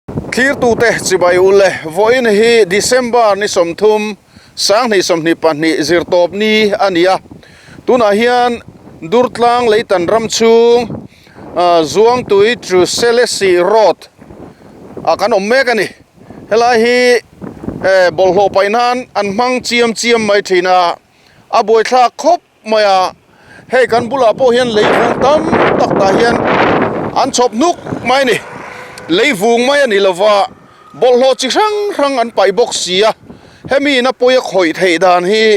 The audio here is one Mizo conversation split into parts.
Thlirtute chibai u le, vawiin hi December ni 30, 2022 zirtawp ni a ni a. Tunah hian Durtlang Leitan ram chhung Zuangtui to Selesih Road ah kan awm mek a ni. Helai hi bawlhhlawh paih nan an hmang chiam chiam mai thin a, a buaithlak khawp mai a, hei kan bulah pawh hian leivung tam tak tah hian an chhawp hnuk mai a ni. Leivung mai a ni lova, bawlhhlawh chi hrang hrang an paih bawk si a, hemi in a pawi a khawih theih dan hi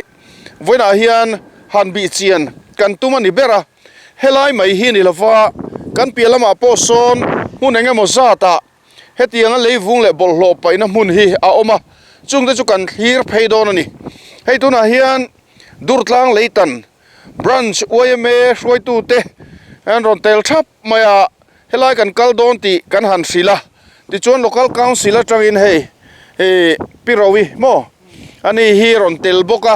vawiinah hian han bih chian kan tum a ni ber a, helai mai hi a ni lova, kan piah lamah pawh sawn hmun eng emaw zatah Hetianga leivung leh bawlhhlawh paihna hmun hi a awm a, chungte chu kan thlir phei dawn a ni. Hei tunah hian Durtlang Leitan Branch yma hruaitute an rawn tel thap mai a, helai kan kal dawn tih kan han hrilh a, tichuan Local Council atangin hei ih Pi Rowi maw ani hi rawn tel bawk a,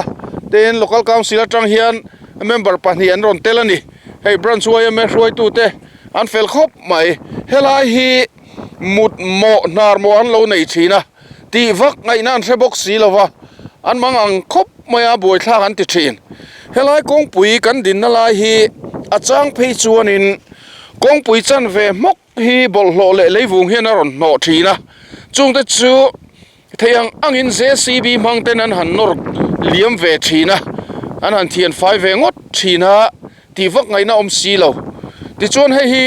tin Local Council atang hian member pahnih an rawn tel a ni. Hei Branch yma hruaitute an fel khawp mai. Helai hi mut mawh hnar mawh an lo nei thin a, tih vak ngaihna an hre bawk si lo va, an mang ang khawp mai a buaithlak an ti thin. Helai kawngpui kan dinna lai hi a chang phei chuanin kawngpui chanve hmawk hi bawlhhlawh leh leivung hian a rawn hnawh thin a, chungte chu thei ang angin JCB hmang ten an han nawr liam ve thin a, an han thian fai ve ngawt thin a, tih vak ngaihna awm si lo. Tichuan hei hi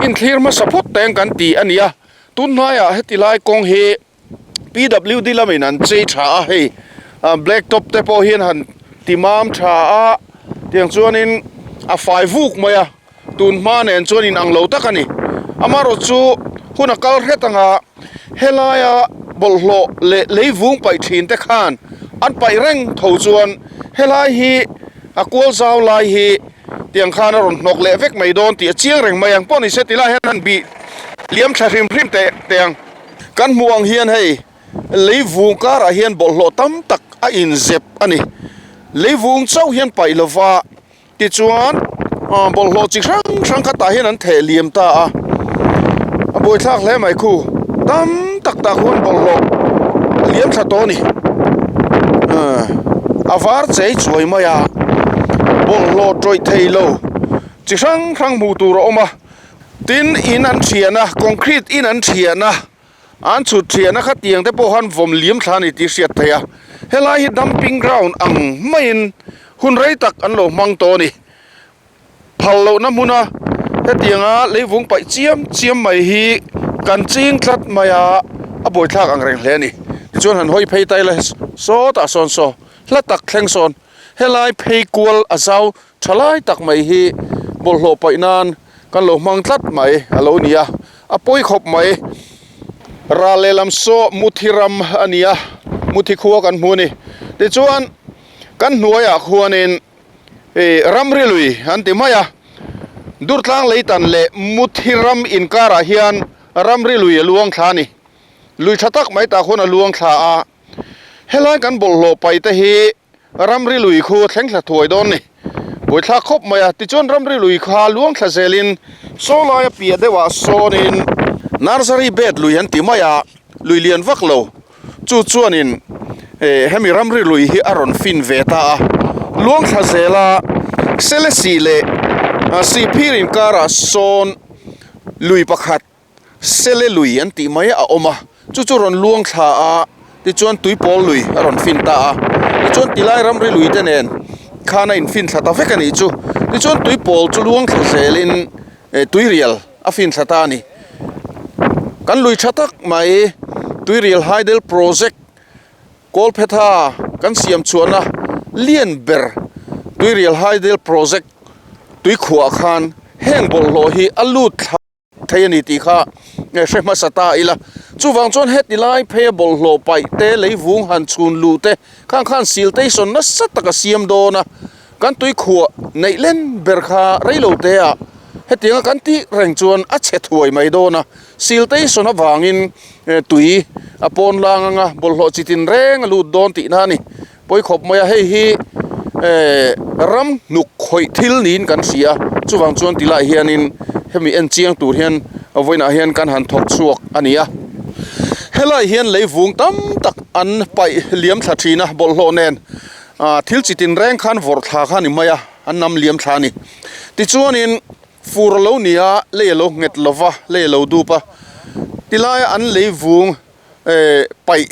inthlir hmasa phawt teng kan ti a ni a, tun hnaiah heti lai kawng hi PWD lamin an chei tha a, hei black top te pawh hian han ti mam tha a, tiang chuanin a fai vuk mai a. Tun hma nen chuan in ang lo tak a ni. Amaherawh chu hun a kal hret anga helaia bawlhhlawh leh leivung paih thin te khan an paih reng tho chuan helai hi a kual zau lai hi tiang khan a rawn hnawk leh vek mai dawn tih a chiang reng mai ang pawh ni se ti lai hian han bih liam thla hrim hrim teh teh ang. Kan hmuh ang hian hei leivung karah hian bawlhhlawh tam tak a inzep a ni. Leivung chauh hian paih lova Tichuan, bawlhhlawh chi hrang hrang kha tah hian an theh liam ta a, a buaithlak hle mai khu. Tam tak tak huan bawlhhlawh a liam thla tawh a ni. A var chei chuai mai a, bawlhhlawh tawih thei lo chi hrang hrang hmuh tur a awm a. Tin, in an thian a, concrete in an thian a. An chhut thian a khatiang te pawh khan vawm liam thla a ni tih hriat theih a, helai hi dumping ground ang maiin hun rei tak an lo hmang tawh a ni. Phal lohna hmuna hetianga leivung paih chiam chiam mai hi kan ching tlat mai a, a buaithlak ang reng hle a ni. Tichuan han hawi phei ta ila sawtah sawn saw hla tak thleng sawn helai phei kual a zau tha lai tak mai hi bawlhhlawh paih nan kan lo hmang tlat mai a lo ni a, a pawi khawp mai. Ral lehlam saw Muthi ram a ni a, Muthi khua kan hmu a ni. Tichuan kan hnuaiah khuanin ih ramri lui an ti mai a, Durtlang Leitan leh Muthi ram inkarah hian ramri lui a luang thla a ni. Lui tha tak mai tah khuan a luang thla a, helai kan bawlhhlawh paih te hi Ramri lui khu a thleng thla thuai dawn ni. Buaithlak khawp mai a, tichuan ramri lui kha luang thla zelin saw laia piah deuhah sawnin Nursery bed lui an ti mai a, lui lian vak lo. Chu chuanin hemi ramri lui hi a rawn fin ve ta a, luang thla zela Selesih leh Sihphir inkarah sawn lui pakhat Sele lui an tih mai a awm a, chu chu rawn luang thla a, tichuan tuipawl lui a rawn fin ta a, tichuan tilai ramri lui te nen khan a infin thla ta vek a nih chu, tichuan tuipawl chu luang thla zelin tuirial a fin thla ta a ni. Kan lui tha tak mai tuirial hydel project Kawlphetha kan siam chhuahna lian ber tuirial hydel project tuikhuah khan heng bawlhhlawh hi a lut thla. thei a ni tih kha hre hmasa ta ila. Chuvang chuan heti lai pheia bawlhhlawh paih te, leivung han chhun luh te khang khan siltation nasa taka siam dawn a, kan tuikhuah neih len ber kha reilo te ah hetianga kan tih reng chuan a chhe thuai mai dawn a. Siltation avangin tui a pawn lang anga bawlhhlawh chi tin reng a lut dawn tihna a ni. Pawi khawp mai a, hei hi ram hnuk khawih thil niin kan hria a, chuvang chuan ti lai hianin hemi en chiang tur hian vawiinah hian kan han thawk chhuak a ni a. Helai hian lei vung tam tak an paih liam thla thin a, bawlhhlawh nen ah thil chi tin reng khan vawrh thla kha a ni mai a, an nam liam thla a ni. Tichuanin fur a lo ni a, lei a lo nghet lo va, lei a lo dup a, tilaia an lei vung eh paih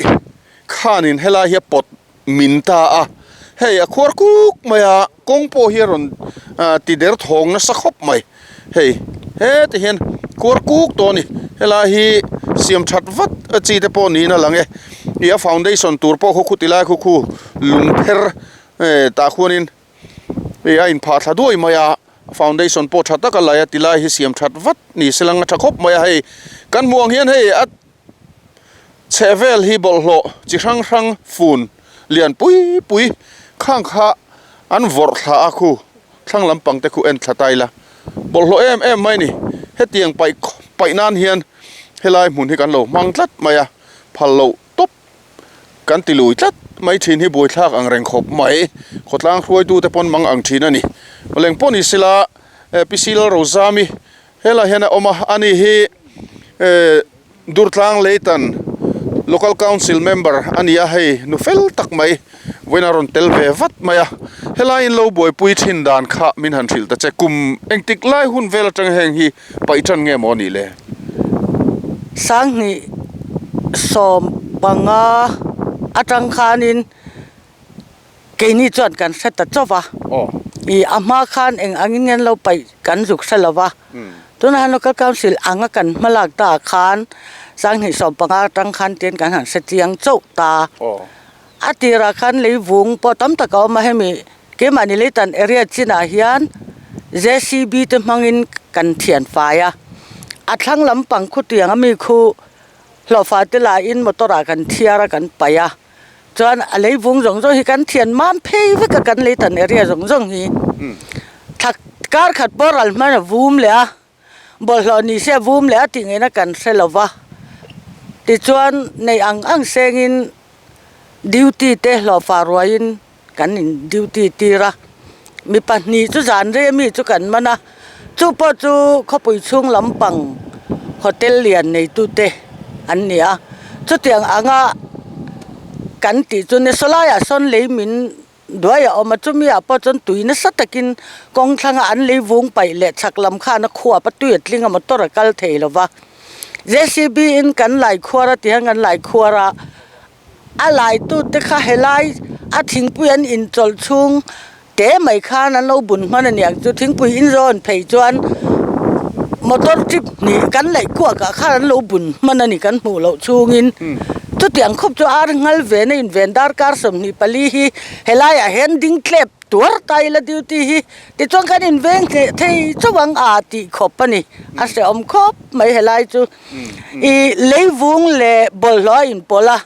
khanin helai hi a pawt min ta a, hei a khuar kuk mai a, kawng pawh hi a rawn ti der thawng nasa khawp mai, hei heti hian khuar kuk tawh a ni, helai hi siam that vat chi te pawh niin a lang e, ih a foundation tur pawh khu khu ti lai khu khu lung pher tah khuanin ih a inphah thla duai mai a, foundation pawh tha tak a lai a ti lai hi siam that vat ni se lang a tha khawp mai a, hei kan hmuh ang hian hei a. Chheh vel hi bawlhhlawh chi hrang hrang fun lian pui pui khang kha an vawrh thla a khu thlang lampang te khu en thla ta ila bawlhhlawh em em mai a ni hetiang paih paih nan hian helai hmun hi kan lo hmang tlat mai a phal loh tawp kan ti lui tlat mai thin hi buaithlak ang reng khawp mai khawtlang hruaitu te pawn mang ang thin a ni leng pawh ni sela Pi Lalrozami Helai hian a awm a, ani hi Durtlang Leitan Local Council member a ni a, hei nu fel tak mai vawiin a rawn tel ve vat mai a, helai in lo buaipui thin dan kha min han hrilh ta che, kum engtik lai hun vel atang heng hi paih tan nge maw a nih le? Sanghnih 15 atang khanin Keini chuan kan hre ta chauh va, i a hma khan eng angin nge an lo paih kan zuk hre lo va, tunah hian Local Council anga kan hma lak ta ah khan 2015 atang khan tiin kan han hre chiang chauh ta. A tirah khan leivung pawh tam tak a awm a, hemi keimahni leitan area chinah hian JCB te hmangin kan thian fai a, a thlang lampang khutiang a mi khu hlawhfa te lahin motor ah kan thiar a kan paih a. Chuan a lei vung zawng zawng hi kan thian mam phei vek a kan lei tan area zawng zawng hi thla kar khat pawh ral hman a vum leh a bawlhhlawh ni se a vum leh a tih ngaihna kan hre lo va tichuan nei ang ang sengin duty te hlawhfa ruaiin kan in duty tir a mi pahnih chu zan rei ami chu kan man a chu pawh chu khawpui chhung lampang hotel lian neitute an ni a chutiang anga kan tih chu ni sawlaiah sawn lei min duai a awm a chumi ah pawh chuan tui nasa takin kawng thlanga an lei vung paih leh chhak lam khan a khuap a tui a tling a motor a kal thei lo va J C B in kan lai khuar a ti hian kan lai khuar a. A laitute kha helai a thingpui an inchawlh chhung te mai khan an lo bun hman a niang chu thingpui in zawn phei chuan motor trip hnih kan laih kuak ah khan an lo bun hman a ni kan hmuh loh chhungin chutiang khawp chu ar nghal ven a inven darkar 24 hi helai ah hian ding tlep tuar ta ila duty hi tichuan kan inveng hneh thei chauh ang a tih khawp a ni a hrehawm khawp mai helai chu. I leivung leh bawlhhlawh a inpawlh a,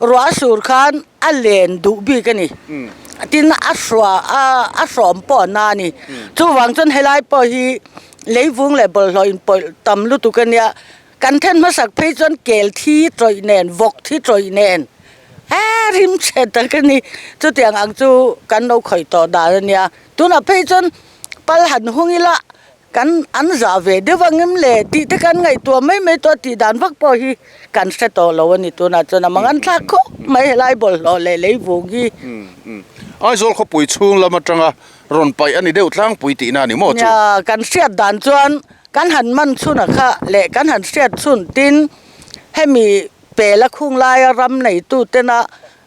ruah a sur khan a len duh bik a ni. Tin, a hrua a hrawm pawh a na a ni. Chuvang chuan helai pawh hi leivung leh bawlhhlawh inpawlh tam lutuk a nia. Kan then hmasak phei chuan kel thi tawih nen, vawk thi tawih nen a rim chhe tak a ni. Chutiang ang chu kan lo khawih tawh dan a nia. Tunah phei chuan pal han hung ila Kan an zah ve deuh ang em le tih te kan ngaihtuah mai mai tawh a tih dan vak pawh hi kan hre tawh lo a ni tunah chuan a mangan thlak khawp mai helai bawlhhlawh leh leivung hi. Aizawl khawpui chhung lam atanga rawn paih a ni deuh tlangpui tihna a ni maw chu? Nia, kan hriat dan chuan kan han man chhun a kha leh kan han hriat chhun tin hemi pela khung laia ram neitu tena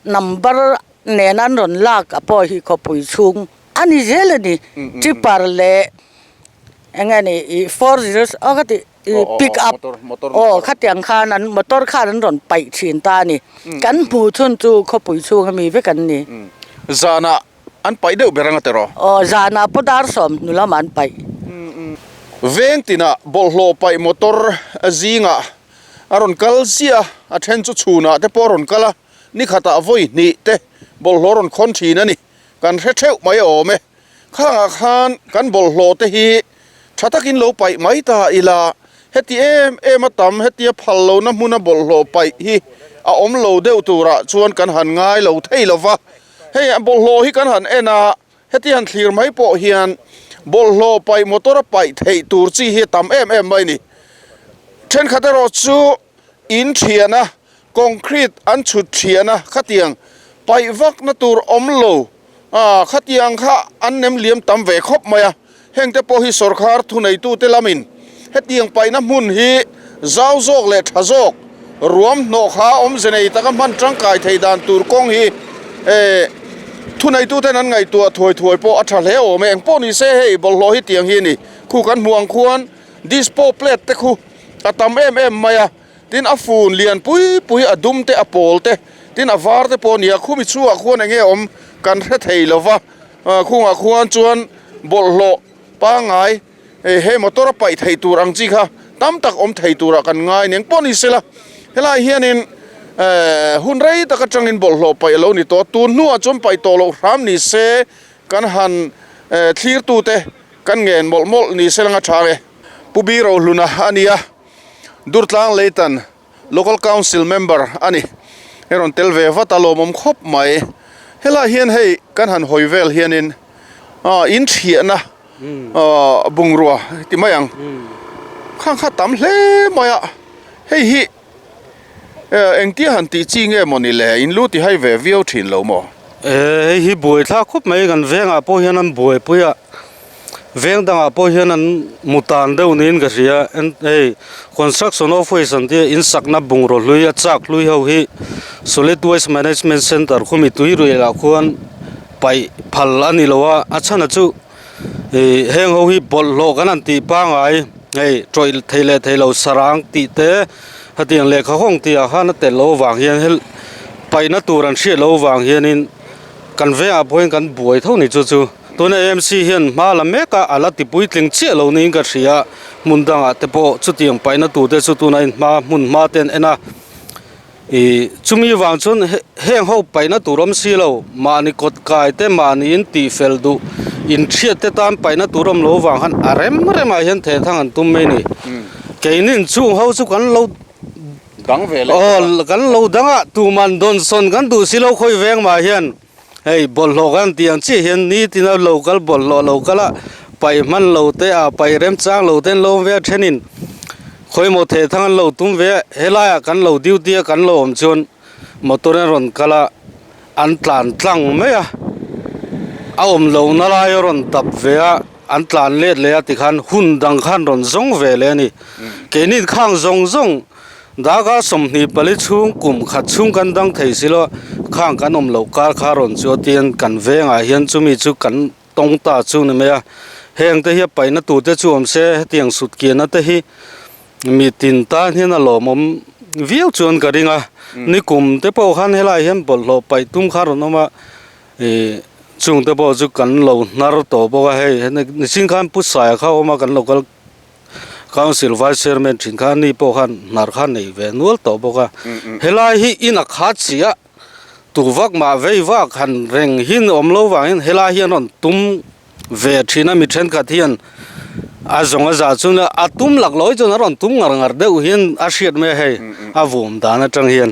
number nena an rawn lak a pawh hi khawpui chhung A ni zel a ni, tipper leh eng nge ni ih 4 zero aw ka tih ih pick up aw khatiang khan an motor khan an rawn paih thin ta a ni. Kan hmuh chhun chu khawpui chhung ami vek an ni. Zanah an paih deuh ber ang a tiraw? Aw zanah pawh dar 10 hnu lamah an paih. Veng tinah bawlhhlawh paih motor zingah a rawn kal ziah a, a then chu chhunah te pawh a rawn kal a, ni khatah vawi hnih te bawlhhlawh a rawn khawn thin a ni. Kan hre theuh mai awm e. Khangah khan kan bawlhhlawh te hi tha takin lo paih mai ta ila, heti em em a tam hetia phal lohna hmuna bawlhhlawh paih hi a awm lo deuh turah chuan kan han ngai lo thei lo va. Hei bawlhhlawh hi kan han en a, heti han thlir mai pawh hian bawlhhlawh paih motor a paih theih tur chi hi a tam em em mai a ni. Thenkhat erawh chu in thian a. Concrete an chhut thian a, khatiang paih vakna tur awm lo a, khatiang kha an nem liam tam ve khawp mai a. Hengte pawh hi sawrkhar thuneitute lamin hetiang paihna hmun hi zau zawk leh tha zawk ruam hnawh kha awmze nei taka hman tangkai thei dan tur kawng hi thuneituten an ngaihtuah thuai thuai pawh a tha hle awm e. Engpawh ni se hei bawlhhlawh hi tiang hi a ni. Khu kan hmuh ang khuan dispo plate te khu a tam em em mai a, tin a fun lian pui pui a dum te a pawl te tin a var te pawh a ni a, khumi chhungah khuan enge awm kan hre thei lo va. Khungah khuan chuan bawlhhlawh pangngai he motor a paih thei tur ang chi kha tam tak awm thei turah kan ngai nen pawh ni sela helai hianin hun rei tak atangin bawlhhlawh paih a lo ni tawh a tun hnuah chuan paih tawh loh hram ni se kan han thlirtute kan ngen mawlh mawlh ni sela nga tha e. Pu Bi Rohluna a nia Durtlang Leitan Local Council member a ni. Hei rawn tel ve vat a lawmawm khawp mai. Helai hian hei kan han hawi vel hianin ah in thiahna ah bungrua ti mai ang. Khang kha tam hle mai a, hei hi engtia han tih chi nge mawni le in lu ti hai ve viau thin lo maw? Hei hi buai thlak khawp mai kan vengah pawh hian an buaipui a. Veng dangah pawh hian an mu tan deuh niin ka hria hei construction of waste an tia in sakna bungraw hlui a chak hlui ho hi solid waste management centre khumi tui ruih lah khuan paih phal a ni lo a a chhan a chu ih heng ho hi bawlhhlawh kan han tih pangai hei tawih thei leh thei lo sarang tih te hetiang lehkha hawng tih ah khan a telh loh avang hian hel paihna tur an hriat loh avang hianin kan vengah pawh hian kan buai tho ni chu chu. Tuna AMC hian hma la mek a, a la ti puitling chiah lo niin ka hria. Hmun dangah te pawh chutiang paihna tur te chu tuna in hma hmun hma te an en a. Ih chumi vang chuan heng ho paihna tur awm si lo, mahni kawt kai te mahni in tih fel duh inthiat te tan paihna tur awm lo vang khan a rem remah hian thehthang an tum mai a ni. Keinin chung ho chu kan lo Dang ve leh aw kan lo dang a, tuman dawnsawn kan duh si lo khawi veng mah hian. Hei bawlhhlawh kan tih ang chiah hian nitin a lo kal bawlhhlawh lo kal a, paih hman lo te a paih remchang lo te an lo awm ve a thenin khawimaw theh thang an lo tum ve a, helaiah kan lo duty a kan lo awm chuan motor in a rawn kal a an tlan tlang mai a, a awm lohna lai a rawn tap ve a an tlan let leh a tikhan hun dang khan rawn zawng ve leh a ni keini khang zawng zawng. Daka 24 chhung kum khat chhung kan dang thei si lo, khang kan awm loh kar kha rawn chu a tian kan vengah hian chumi chu kan tawng ta chu ni mai a, heng te hi a paihna tur te chu awm se hetiang sut kianna te hi mi tin tan hian a lawmawm viau chuan ka ring a, nikum te pawh khan helaiah hian bawlhhlawh paih tum kha rawn awm a, ih chung te pawh chu kan lo hnar tawh bawk a hei nichin khan pu saia kha a awm a kan lo kal. Council Vice Chairman thin kha ani pawh khan hnar kha nei ve nual tawh bawk a, helai hi in a khat si a, tu vak mah vei vak han reng hin awm lo vangin helai hian rawn tum ve thin a, mi thenkhat hian a zawng a zah chuan a tum lak lawi chuan a rawn tum ngar ngar deuh hian a hriat mai a hei a vawm dan atang hian.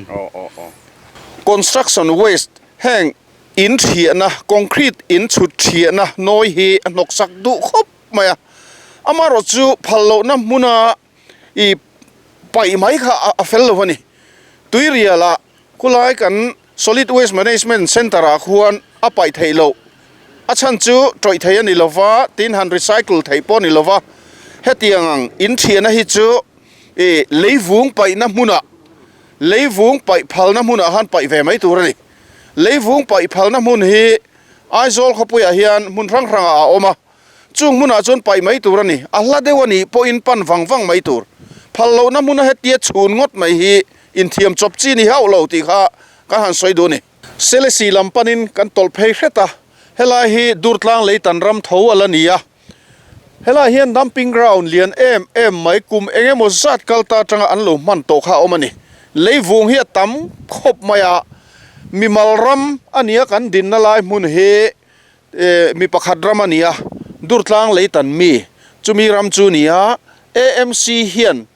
Construction waste heng in thiahna concrete in chhut thiahna nawi hi a hnawksak duh khawp mai a, amaherawh chu phal lohna hmuna ih paih mai kha a fel lo a ni. Tuirialah khulai kan Solid Waste Management Centre ah khuan a paih theih loh, a chhan chu tawih thei a ni lo va, tin han recycle theih pawh a ni lo va, hetiang ang inthiahna hi chu ih leivung paihna hmunah, leivung paih phalna hmunah khan paih ve mai tur a ni. Leivung paih phalna hmun hi Aizawl khawpuiah hian hmun hrang hrangah a awm a, chung hmunah chuan paih mai tur a ni. A hla deuh a nih pawhin pan vang vang mai tur. Phal lohna hmuna hetia chhun ngawt mai hi inthiam chawp chi ni hauh lo tih kha kan han sawi duh a ni. Selesih lam panin kan tawlh phei hret a, helai hi Durtlang Leitan ram tho a la ni a. Helai hian dumping ground lian em em mai kum eng emaw zat kal ta atanga an lo hman tawh kha a awm a ni. Leivung hi a tam khawp mai a, mimal ram a nia kan dinna lai hmun hi mi pakhat ram a ni a, Durtlang Leitan mi chumi ram chu ni a, AMC hian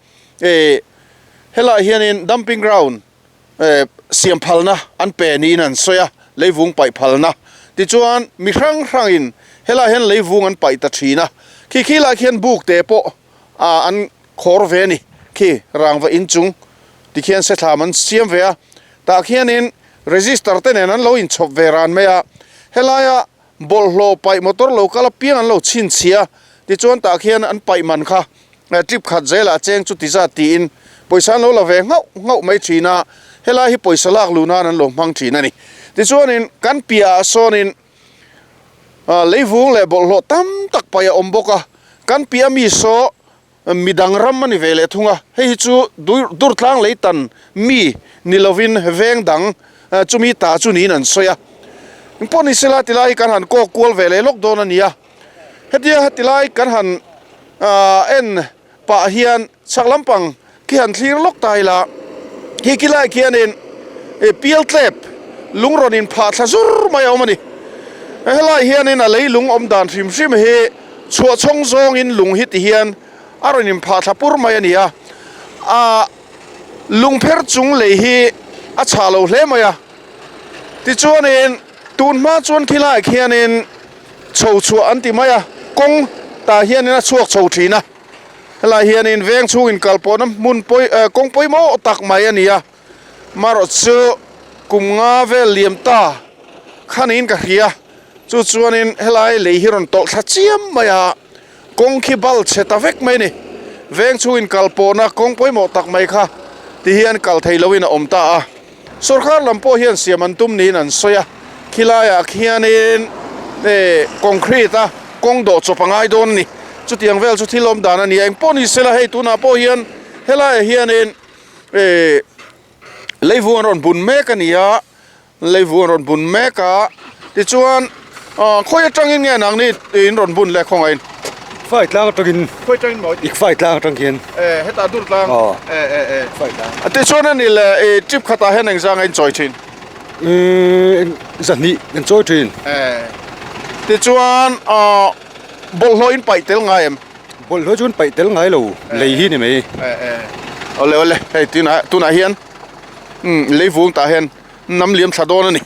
helai hianin dumping ground siam phalna an pe niin an sawi a, leivung paih phalna. Tichuan mi hrang hrangin helaiah hian leivung an paih ta thin a, khi khi lai khian buk te pawh an khawr ve a ni, khi rangva inchung Tikhian sethlam an siam ve a, tah khianin register te nen an lo inchhawp ve ran mai a, helaia bawlhhlawh paih motor lo kal apiang an lo chhinchhiah a, tichuan tah khian an paih man kha trip khat zelah cheng chu ti zat tiin pawisa an lo la ve nghauh nghauh mai thin a, helai hi pawisa lak luh nan an lo hmang thin a ni. Tichuanin kan piahah sawnin leivung leh bawlhhlawh tam tak paih a awm bawk a, kan piah mi saw Midang ram a ni ve leh thung a, hei hi chu Durtlang leitan mi ni lovin veng dang chumi ta chu niin an sawi a. Engpawh ni sela tilai hi kan han kawk kual ve leh lawk dawn a ni a. Hetia tilai kan han en pah hian chhak lampang khi han thlir lawk ta ila, hi kilai khianin pialtlep lung rawn inphah thla zur mai a awm a ni. Helai hianin a leilung awm dan hrim hrim hi chhuah chhawng zawngin lung hi ti hian a rawn inphah thla pur mai a ni a, a lungpher chung lei hi a chhah lo hle mai a. Tichuanin tun hma chuan khilaiah khianin chho chhuah an ti mai a, kawng tah hianin a chhuak chho thin a. Helai hianin veng chhung inkal pawhna hmun pawi eh kawng pawimawh tak mai a ni a, marawh chu kum nga vel liam ta khanin ka hria chu chuanin helai lei hi rawn tawlh thla chiam mai a, kawng khi bal chhe ta vek mai a ni. Veng chhung inkal pawhna kawng pawimawh tak mai kha ti hian kal thei loin a awm ta a. Sorkar lam pawh hian siam an tum niin an sawi a, khilaiah khianin concrete a kawng dawh chawp a ngai dawn a ni. Chutiang vel chu thil awm dan a ni a, engpawh ni sela hei tunah pawh hian helaiah hianin leivung an rawn bun mek a ni a. Leivung an rawn bun mek a, tichuan khawi atangin nge nangni in rawn bun le khawngaihin? Fai tlang atangin. Khawi atangin maw? Ik fai tlang atang khian. E hetah dur tlang. Aw. E e e. Fai tlang. Tichuan a ni le i trip khatah hian engzang a inchawi thin? Zahnih kan chawi thin. E tichuan bawlhhlawh in paih tel ngai em? Bawlhhlawh chu an paih tel ngai lo, lei hi ni mai. E e. Awle awle hei tunah tunah hian leivung tah hian Hnam liam thla dawn a ni.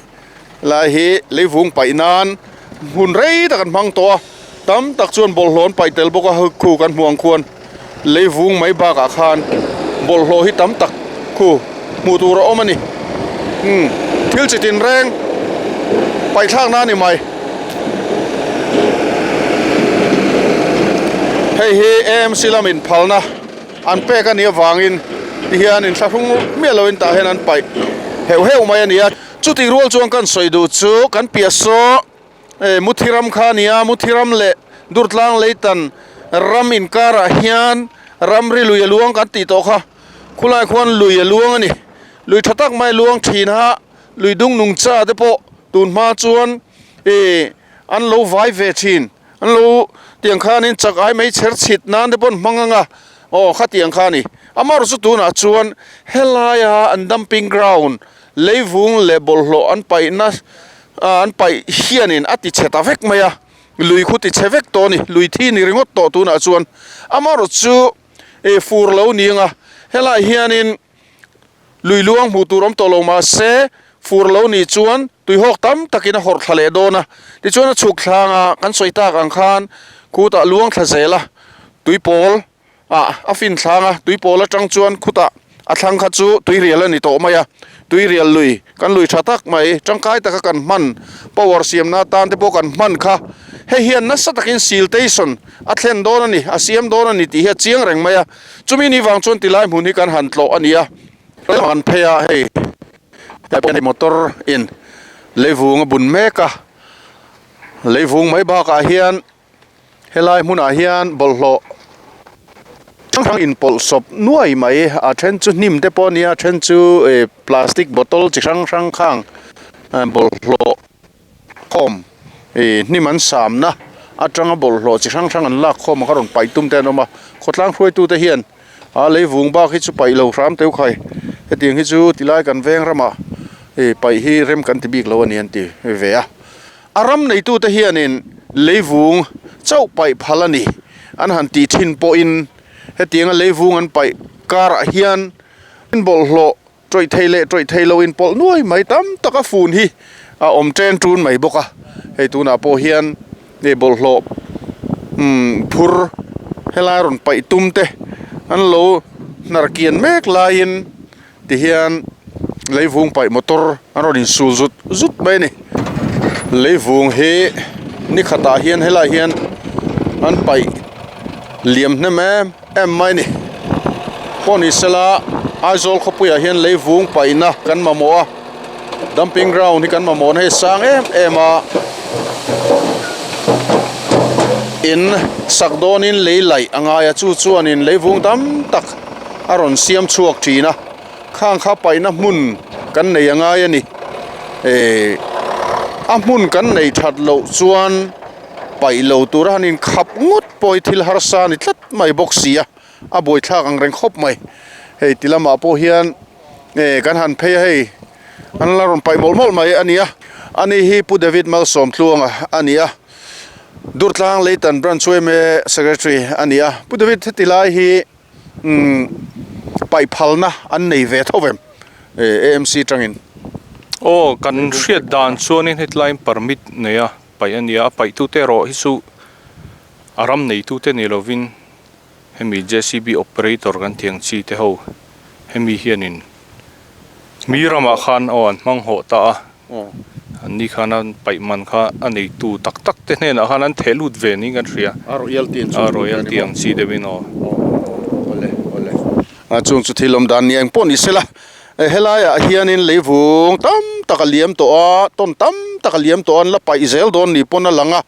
Helai hi leivung paih nan hmun rei tak an hmang tawh a, tam tak chuan bawlhhlawh an paih tel bawk a, khu kan hmuh ang khuan leivung mai bakah khan bawlhhlawh hi tam tak khu hmuh tur a awm a ni. Umm thil chi tin reng paih thlak na a ni mai. Hei hi AMC lamin phalna. An pek a nih avangin tihian inthlahrung miah loin tah hian an paih heuh heuh mai a ni a. Chutih rual chuan kan sawi duh chu kan piah saw Muthi ram kha a ni a, Muthi ram leh Durtlang Leitan ram inkarah hian ramri lui a luang kan tih tawh kha. Khulai khuan lui a luang a ni. Lui tha tak mai a luang thin a, lui dung nungcha te pawh tun hma chuan ih an lo vai ve thin. An lo tiang khanin chak ai mai chher chhit nan te pawh an hmang ang a, aw khatiang kha a ni. Amaherawh chu tunah chuan helaia an dumping ground leivung leh bawlhhlawh an paihna an paih hianin a ti chhe ta vek mai a, lui khu ti chhe vek tawh a ni, lui thi ni ringawt tawh tunah chuan. Amaherawh chu ih fur lo ni ang a, helaiah hianin. Lui luang hmuh tur awm tawh lo mah se, fur lo nih chuan tuihawk tam takin a hawrh thla leh dawn a. Tichuan a chhuk thlang a, kan sawi tak ang khan khutah luang thla zel a, tuipawl ah a fin thlang a, tuipawl atang chuan khutah a thlang kha chu tuirial a ni tawh mai a. Tuirial lui, kan lui tha tak mai, tangkai taka kan hman, power siamna atan te pawh kan hman kha hei hian nasa takin siltation a thlen dawn a ni, a siam dawn a ni tih hi a chiang reng mai a. Chumi ni vang chuan tilai hmun hi kan han tlawh a ni a, kan phei a hei tlai motor in leivung a bun mek a, leivung mai bakah hian helai hmunah hian bawlhhlawh hrang hrang inpawlh sawp nuai mai a then chu hnim te pawh a nia a then chu ih plastic bottle chi hrang hrang khang bawlhhlawh. Khawm ih hnim an samna atanga bawlhhlawh chi hrang hrang an lak khawm a kha rawn paih tum te an awm a, khawtlang hruaitute hian a leivung bak hi chu paih lo hram teuh khai hetiang hi chu tilai kan veng ramah ih paih hi rem kan ti bik lo a ni an ti ve a, a ram neitute hianin leivung chauh paih phal a ni an han tih thin pawhin hetianga leivung an paih karah hian bawlhhlawh Tawih thei leh tawih thei lo inpawlh nuai mai tam tak a fun hi a awm chen tun mai bawk a, hei tunah pawh hian hei bawlhhlawh umm phur helai rawn paih tum te an lo hnar kian mek laiin Tihian leivung paih motor an rawn insul zut zut mai a ni. Leivung hi ni khatah hian helaiah hian an paih liam hnem em em mai a ni. Pawh ni sela Aizawl khawpuiah hian leivung paihna kan mamawh a, dumping ground hi kan mamawhna hi a sang em em a. In sak dawnin lei laih a ngai a, chu chuanin leivung tam tak a rawn siam chhuak thin a, khang kha paihna hmun kan nei a ngai a ni. Ehh a hmun kan nei that loh chuan paih lo tura han inkhap ngawt pawh hi thil harsa a ni tlat mai bawk si a, a buaithlak ang reng khawp mai. Hei ti lamah pawh hian ehh kan han phei a hei an la rawn paih mawlh mawlh mai a ni a, ani hi Pu David Malsawmtluanga a ni a. Durtlang Leitan Branch yma Secretary a ni a, Pu David heti lai hi umm paih phalna an nei ve tho vem AMC tangin. Aw kan hriat dan chuanin heti laiin permit nei a paih a nia, a paihtute erawh hi chu a ram neitute ni lovin hemi JCB operator kan tih ang chi te ho hemi hianin mi ramah khan aw an hmang hawh ta a. An ni khan an paih man kha a neitu tak tak te hnenah khan an theh lut ve niin kan hria. A royalty ang chu. A royalty ang chi deuhin aw. Awle awle. A chung chu thil awm dan ni eng pawh ni sela. Helaiah hianin leivung tam tak a liam tawh a, tawn tam tak a liam tawh a, an la paih zel dawn ni pawn a lang a.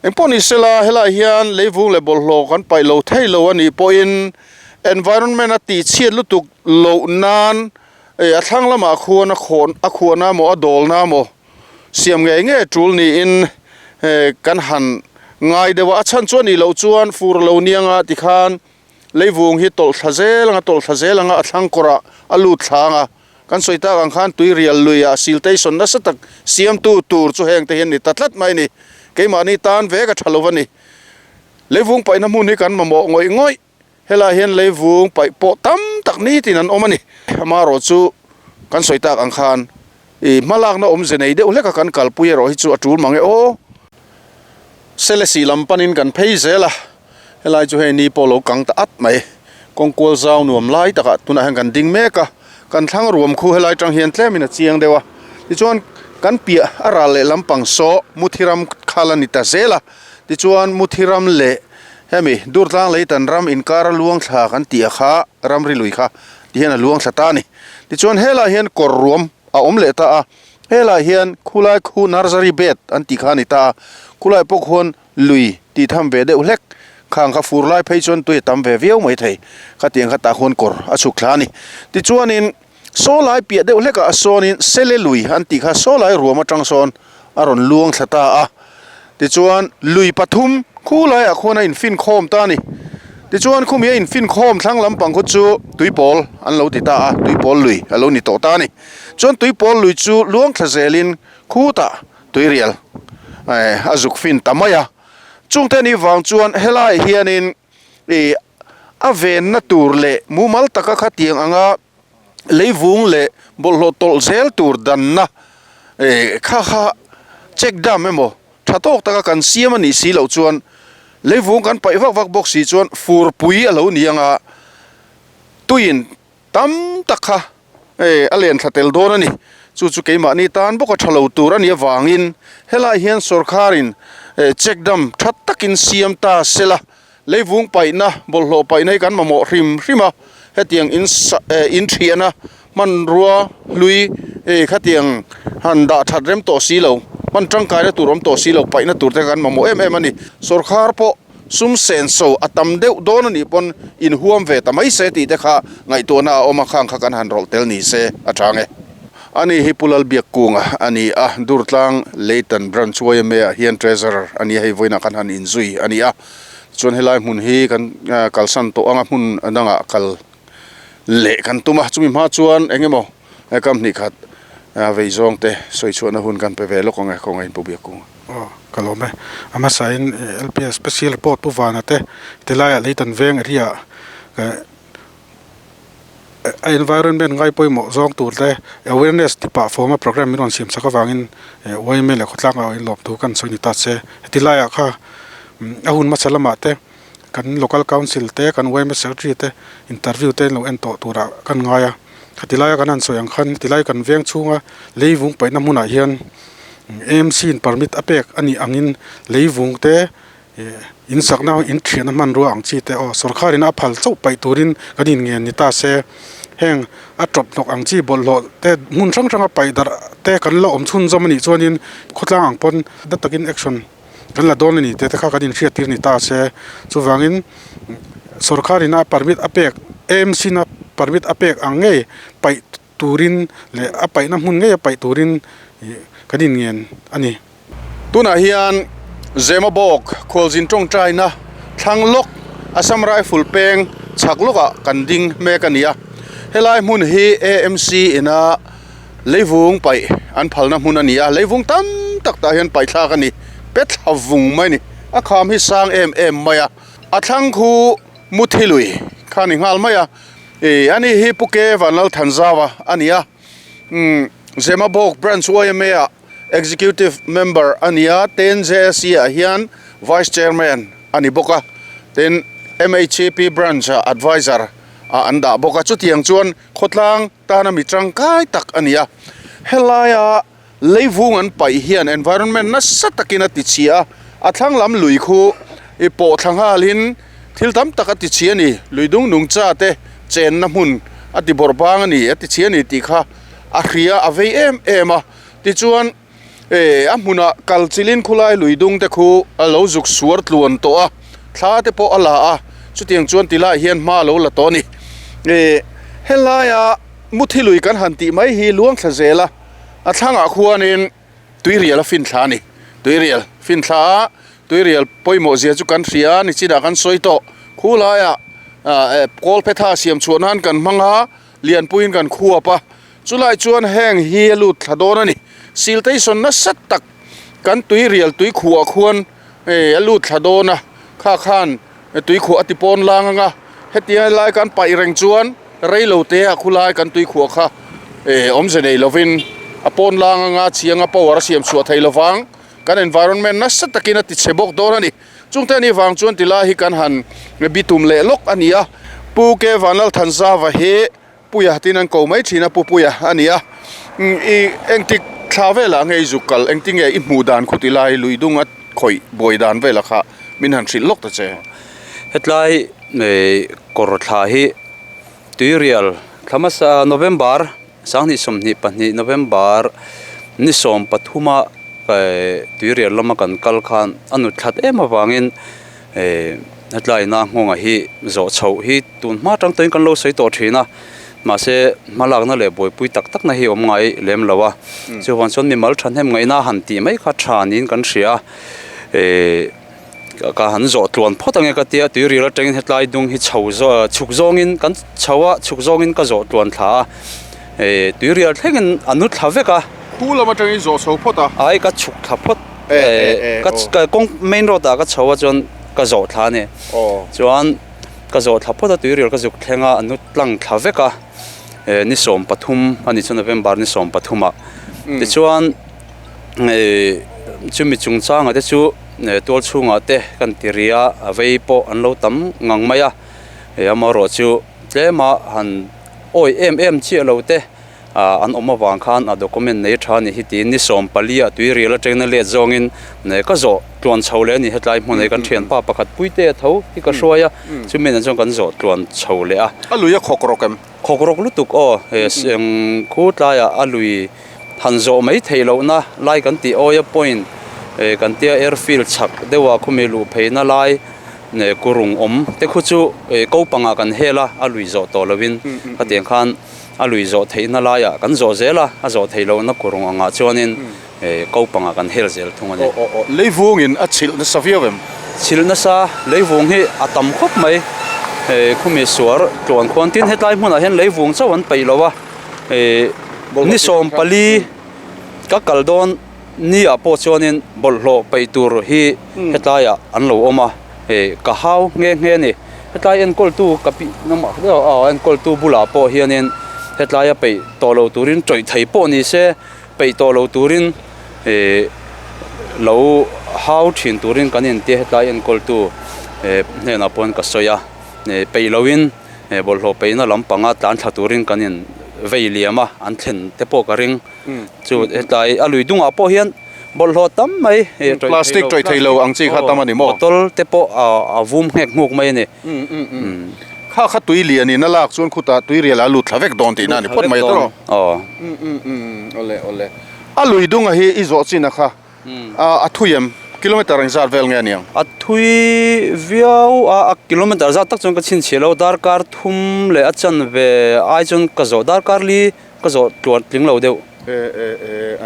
Eng pawh ni sela helaiah hian leivung leh bawlhhlawh kan paih lo thei lo a nih pawhin environment a tihchhiat lutuk loh nan Ei a thlang lamah khuan a khawn a khuahna maw a dawlna maw siam ngei ngei tul niin kan han ngai deuh a, a chhan chu a nih loh chuan fur lo nianga tikhan leivung hi tawlh thla zel anga tawlh thla zel anga a thlang kawrah a lut thla anga kan sawi tak ang khan tui rial luiah siltation nasa tak siamtu tur chu heng te hian ni ta tlat mai a ni keimahni tan vek a tha lo a ni leivung paihna hmun hi kan mamawh ngawih ngawih. Helaiah hian leivung paih pawh tam tak nitin an awm a ni. Amaherawh chu kan sawi tak ang khan ih hmalakna awmze nei deuh hleka kan kalpui erawh hi chu a tul mang e aw. Selesih lam panin kan phei zel a, helai chu hei ni pawh lo kang ta at mai. Kawngkual zau nuam lai takah tunah hian kan ding mek a, kan thlang ruam khu helai tang hian tlemin a chiang deuh a. Tichuan kan piah a ral leh lampang saw Muthiram khal a ni ta zel a, tichuan Muthiram leh Hemi Durtlang Leitan ram inkar a luang thla kan tih a kha ramri lui kha ti hian a luang thla ta a ni. Tichuan helaiah hian kawr ruam a awm leh ta a, helaiah hian khulai khu nursery bed an tih kha a ni ta a, khulai pawh khuan lui tih tham ve deuh hlek khang kha fur lai phei chuan tui a tam ve viau mai thei khatiang kha tah khuan kawr a chhuk thla a ni. Tichuanin saw lai piah deuh hlekah a sawnin sele lui an tih kha saw lai ruam atang sawn a rawn luang thla ta a, tichuan lui pathum khu laiah khuan a infin khawm ta a ni. Tichuan khumi a infin khawm thlang lampang khu chu tuipawl an lo ti ta a, tuipawl lui a lo ni tawh ta a ni. Chuan tuipawl lui chu luang thla zelin khutah tuirial a zuk fin ta mai a, chungte ni vang chuan helaiah hianin ih a venna tur leh mumal taka khatiang anga leivung leh bawlhhlawh tawlh zel tur danna eh kha kha check dam emaw tha tawk taka kan siam a nih si loh chuan leivung kan paih vak vak bawk si chuan furpui a lo ni anga tuiin tam tak kha eh a len thla tel dawn a ni chu chu keimahni tan bawk a tha lo tur a nih avangin helai hian sawrkharin eh check dam tha takin siam ta sela Leivung paihna, bawlhhlawh paihna hi kan mamawh hrim hrim a, hetiang in sa eh in thiahna hmanrua hlui eh khatiang han dah that rem tawh si lo, hman tangkaina tur awm tawh si lo paihna tur te kan mamawh em em a ni. Sawrkhar pawh sum senso a tam deuh dawn a nih pawn inhuam ve ta mai se tih te kha ngaihtuahna a awm a, khang kha kan han rawlh tel ni se a chang e. Ani hi Pu Lalbiakkunga a ni a, Durtlang Leitan Branch yma ah hian Treasurer a ni a, hei vawiinah kan han inzui a ni a. Chuan helai hmun hi kan kalsan tawh anga hmun dangah kal leh kan tum a, chumi hma chuan eng emaw kam hnih khat vei zawng te sawi chhuahna hun kan pe ve lawk ang e, khawngaih in Pu Biakkunga. Aw, ka lawm e. A hmasain LPS Special Report Pu Vana te tilaiah Leitan Veng area ah A environment ngai pawimawh zawng tur te awareness ti pah fawm a program min rawn siam chak avangin yma leh khawtlang ah in lawm thu kan sawi ni ta che. Heti laiah kha a hun hmasa lamah te kan local council te kan yma secretary te interview te an lo en tawh turah kan ngai a. Khati laia kan han sawi ang khan tilai kan veng chhunga leivung paihna hmunah hian AMC in permit a pek a nih angin leivung te ih in sakna in thiahna hmanrua ang chi te aw sawrkharin a phal chauh paih turin kan inngen ni ta se heng a tawp hnawk ang chi bawlhhlawh te hmun hrang hranga paih darh te kan la awm chhunzawm a nih chuanin khawtlang ang pawn na takin action kan la dawn a ni tih te kha kan inhriat tir ni ta se chuvangin sawrkharin a permit a pek AMC na permit a pek ang ngei paih turin leh a paihna hmun ngei a paih turin ih kan inngen a ni. Tunah hian Zemabawk khualzin tawngtaina thlang lawk Assam Rifle peng chhak lawkah kan ding mek a ni a, helai hmun hi AMC ina Leivung paih an phalna hmun a ni a, leivung tam tak tah hian paih thlak a ni, pe thla vung mai a ni. A kham hi sang em em mai a, a thlang khu Muthi lui kha a ni nghal mai a, ih ani hi Pu Ke Vanlalthanzau a ni a, umm Zemabawk Branch yma ah Executive Member a ni a, tin JSC ah hian Vice Chairman a ni bawk a, tin MHEP Branch ah Adviser ah an dah bawk a, chutiang chuan khawtlang tana mi tangkai tak a ni a, helaia leivung an paih hian environment nasa takin a ti chhia a, a thlang lam lui khu i pawh thla nghalin thil tam tak a ti chhia a ni, lui dung nung cha te chenna hmun a ti bawrh bang a ni a ti chhia a ni tih kha a hria a vei em em a, tichuan eh a hmunah kal chilin khulai lui dung te khu a lo zuk suar tluan tawh a, thla te pawh a la a, chutiang chuan ti lai hian hma a lo la tawh a ni. Eh helaia muthi lui kan han tih mai hi luang thla zel a, a thlangah khuanin tuirial a fin thla a ni. Tuirial fin thla a, tuirial pawimawh zia chu kan hria a ni chinah kan sawi tawh. Khulaiah ah kawlphetha siam chhuah nan kan hmang a, lianpuiin kan khuap a, Chulai chuan heng hi a lut thla dawn a ni. Siltation nasa tak kan tuirial tuikhuah khuan a lut thla dawn a, kha khan tuikhuah a ti pawn lang ang a, hetiang lai kan paih reng chuan rei lo te ah khulai kan tuikhuah kha awmze nei lovin a pawn lang ang a, chiang a power a siam chhuah thei lovang, kan environment nasa takin a ti chhe bawk dawn a ni. Chungte anih vang chuan tilai hi kan han bitum leh lawk a ni a, Pu Ke Vanlalthanzava hi Puia tin an ko mai thin a, Pu Puia a ni a. I engtik thla velah nge i zuk kal, engtin nge i hmuh dan khuti lai lui dung a khawih buai dan velah kha min han hrilh lawk ta che. Hetlai kawr thla hi Tuirial thla hmasa November 2022 November ni 13 a Tuirial lama kan kal khan a nut thlat em avangin hetlai ina nghawngah hi zawh chhoh hi tun hma atang tawhin kan lo sawi tawh thin a mahse hmalakna leh buaipui tak tak na hi awm ngai lem lo a chuvang chuan mimal thahnem ngaihna han tih mai kha tha niin kan hria a ehh ka han zawh tluan phawt ange ka tia tuiril atangin hetlai dung hi chho zawh chhuk zawngin kan chho a chhuk zawngin ka zawh tluan thla a ehh tuirial thlengin a nu thla vek a. Khu lam atangin zawh chho phawt a. Ai ka chhuk thla phawt ehh ka kawng main road ah ka chho a chuan ka zawh thla a ni chuan ka zawh thla phawt a tuirial ka zuk thleng a a nu tlang thla vek a eh ni 13 a ni chu November ni 13 ah tichuan eh chumi chungchangah te chu tual chhungah te kan ti ri a a vei pawh an lo tam ngang mai a eh amaherawh chu tlema han awi em em chiah lo te. Ah an awm avang khan a document nei tha a ni hi tiin ni 14 ah tuirial atangin a let zawngin ka zawh tluan chho leh a ni hetlai hmun ah hi kan thianpa pakhat puite a tho hi ka hruai a chumi nen chuan kan zawh tluan chho leh a. A lui a khawk rawk em? Khawk rawk lutuk aw he eng khu tlaiah a lui han zawh mai theih lohna lai kan tih awia point kan tia airfield chhak deuha khumi luh pheina lai kurung awm te khu chu kopangah kan hel a a lui zawh tawh lovin khatiang khan A lui zawh theihna laiah kan zawh zel a, a zawh theih lohna kurung angah chuanin kopangah kan hel zel thung a ni. Aw aw aw, leivungin a chhilh nasa viau em? Chhilh nasa, leivung hi a tam khawp mai. Khumi suar tluan khuan tin hetlai hmunah hian leivung chauh an peih lo a, ni 14 ka kal dawn ni ah pawh chuanin bawlhhlawh peih tur hi hetlaiah an lo awm a, ka hau nghe nghe a ni. Hetlai enkawltu ka pi namah deuh a enkawltu bulah pawh hianin hetlaia peih tawh lo turin tawih thei pawh ni se peih tawh lo turin ih lo hau thin turin kan intia hetlai enkawltu eh hnenah pawhin ka sawi a ih peih loin bawlhhlawh peihna lampanga tlan thla turin kan in. vei liam a an thlen te pawh ka ring. Chu hetlai a lui dungah pawh hian bawlhhlawh tam mai Plastic tawih thei lo ang chi kha tam a ni maw? Bottle te pawh a vum nghek nghuk mai a ni. Kha kha tui lian in a lak chuan khutah tui rial a lut thla vek dawn tihna a ni phawt mai tawh. Aw. Awle awle. A lui dunga hi i zawh chin a kha a thui em? Kilometer engzat vel nge a niang? A thui viau a, a kilometer zat tak chuan ka chhinchhiah lo, darkar thum leh a chanve ai chuan ka zawh darkar li Ka zawh tluan tling lo deuh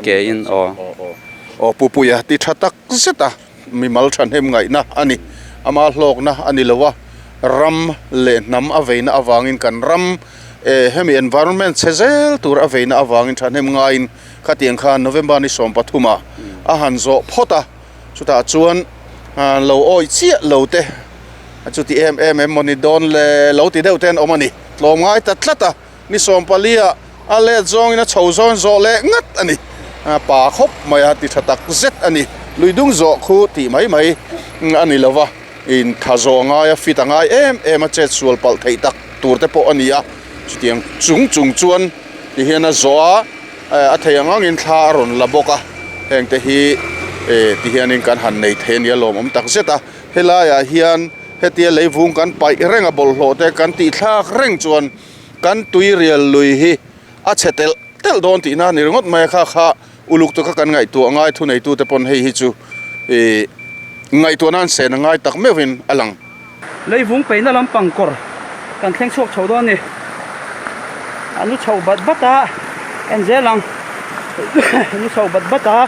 ke in aw. Aw Pupuia ti tha tak zet a, mimal thahnem ngaihna a ni. Ama hlawkna a ni lo a, ram leh hnam a veina avangin kan ram hemi environment chhe zel tur a veina avangin thahnem ngaiin khatiang khan November ni 13 ah a han zawh phawt a, chutah chuan lo awih chiah lo te chuti em em em mawni dawn le lo ti deuh te an awm a ni, tlawm ngai ta tlat a. Ni sawmpalia a let zawngin a chho zawn zawh leh ngat a ni. Pa khawp mai a ti tha tak zet a ni. Lui dung zawh khu tih mai mai a ni lo va, in tha zawh a ngai a, fit a ngai em em a, chet sual palh theih tak tur te pawh a ni a. Chutiang chung chung chuan ti hian a zawh a, a thei ang angin thla a rawn la bawk a. Heng te hi ti hianin kan han nei thei a nia lawmawm tak zet a. Helaiah hian hetia leivung kan paih reng a, bawlhhlawh te kan tih thlak reng chuan Kan tuirial lui hi a chhe telh telh dawn tihna a ni ringawt mai a, kha kha uluk taka kan ngaihtuah ngai thuneitute pawn hei hi chu ih ngaihtuah nan sen a ngai tak meuhin a lang. Leivung peihna lampang kawr kan thleng chhuak chho dawn a ni. A nu chho bat bat a, en zel ang. A nu chho bat bat a,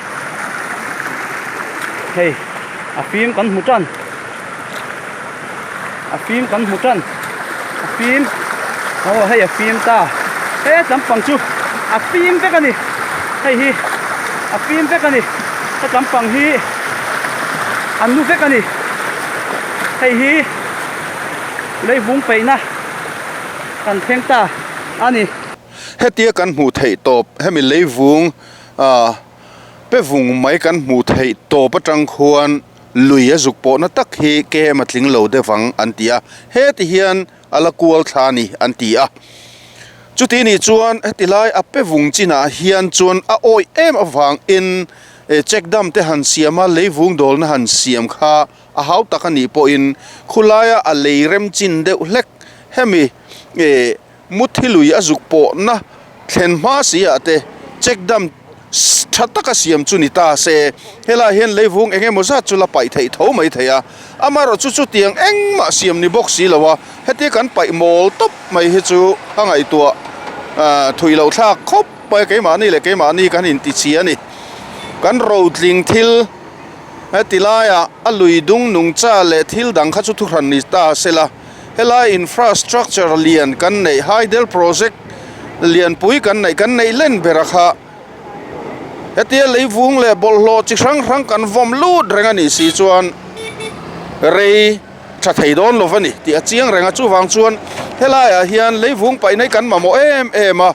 hei a fim kan hmu tan. A fim kan hmu tan a fim aw hei a fim ta he tlampang chu a fim vek a ni hei hi a fim vek a ni he tlampang hi a nu vek a ni hei hi leivung peihna kan thleng ta a ni. Hetia kan hmuh theih tawp hemi leivung ah pe vung mai kan hmuh theih tawp atang khuan Lui a zuk pawhna tak hi kem a tling lo deuh ang an ti a, heti hian a la kual thla a ni an ti a. Chuti nih chuan heti lai a pe vung chinah hian chuan a awih em avangin check dam te han siam a, leivung dawlna han siam kha a hau tak a nih pawhin khulaia a lei rem chin deuh hlek hemi Muthi lui a zuk pawhna thlen hma si ah te check dam tha taka siam chu ni ta se, helaiah hian leivung eng emaw zat chu la paih theih tho mai thei a, amaherawh chu chutiang engmah siam ni bawk si lo a, hetia kan paih mawl tawp mai hi chu a ngaihtuah thui loh thlak khawp mai a, keimahni leh keimahni kan intichhia a ni. Kan rotling thil heti laiah a lui dung nungcha leh thil dang kha chu thuhran ni ta se la. Helai infrastructure lian kan neih hydel project lianpui kan neih kan neih len ber a kha hetia leivung leh bawlhhlawh chi hrang hrang kan vawm lut reng a nih si chuan rei tha thei dawn lo a ni tih a chiang reng a chuvang chuan helaiah hian leivung paih na hi kan mamawh em em a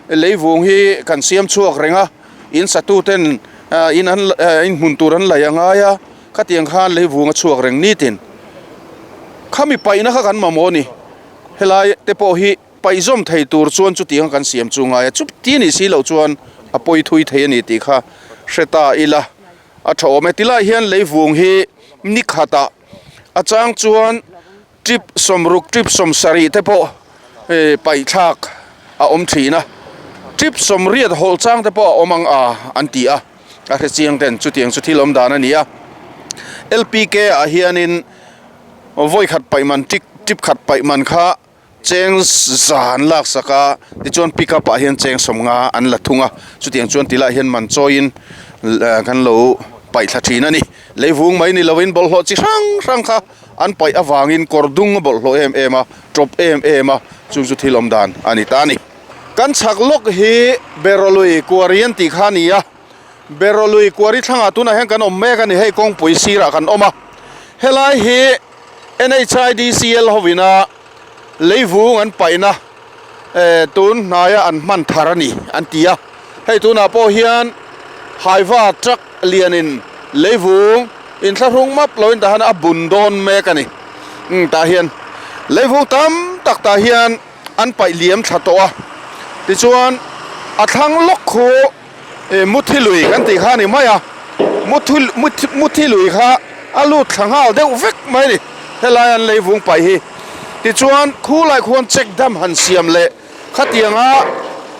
leivung hi kan siam chhuak reng a in satu ten in an in hmun tur an laih a ngai a. Khatiang khan leivung a chhuak reng nitin. Khami paihna kha kan mamawh a ni. Helai te pawh hi paihzawm thei tur chuan chutianga kan siam chu ngai a, chuti nih si loh chuan a pawi thui thei a ni tih kha hre ta ila a tha awm e. Tilai hian leivung hi ni khatah a chang chuan Trip sawmruk, trip sawmsarih te pawh paihthlak a awm thin a, trip sawmriat hawlh chang te pawh a awm ang a an ti a, a hre chiang ten chutiang chu thil awm dan a ni a. LPK ah hianin vawi khat paih man trip trip khat paih man kha cheng za an lak sak a, tichuan pick up ah hian cheng sawmnga an la thung a, chutiang chuan tilaiah hian man chawiin kan lo paihthla thin a ni. Leivung mai ni lovin bawlhhlawh chi hrang hrang kha An paih avangin kawr dung a bawlhhlawh em em a, tawp em em a, chung chu thil awm dan a ni ta a ni. Kan chhak lawk hi Berawlui Quarry an tih kha a ni a, Berawlui Quarry thlangah tunah hian kan awm mek a ni, hei kawngpui sirah kan awm a, helai hi NHIDCL hovina leivung an paihna tun hnaia an hman thar a ni an ti a, hei tunah pawh hian Haiva truck lianin leivung inthlahrung map loin tah hian a bun dawn mek a ni. Umm tah hian leivung tam tak tah hian an paih liam thla tawh a. Tichuan a thlang lawk khu ih muthi lui kan tih kha a ni mai a, muthu muthi lui kha a lut thla nghal deuh vek mai a ni helai an leivung paih hi. Tichuan khulai khuan check dam han siam leh khatianga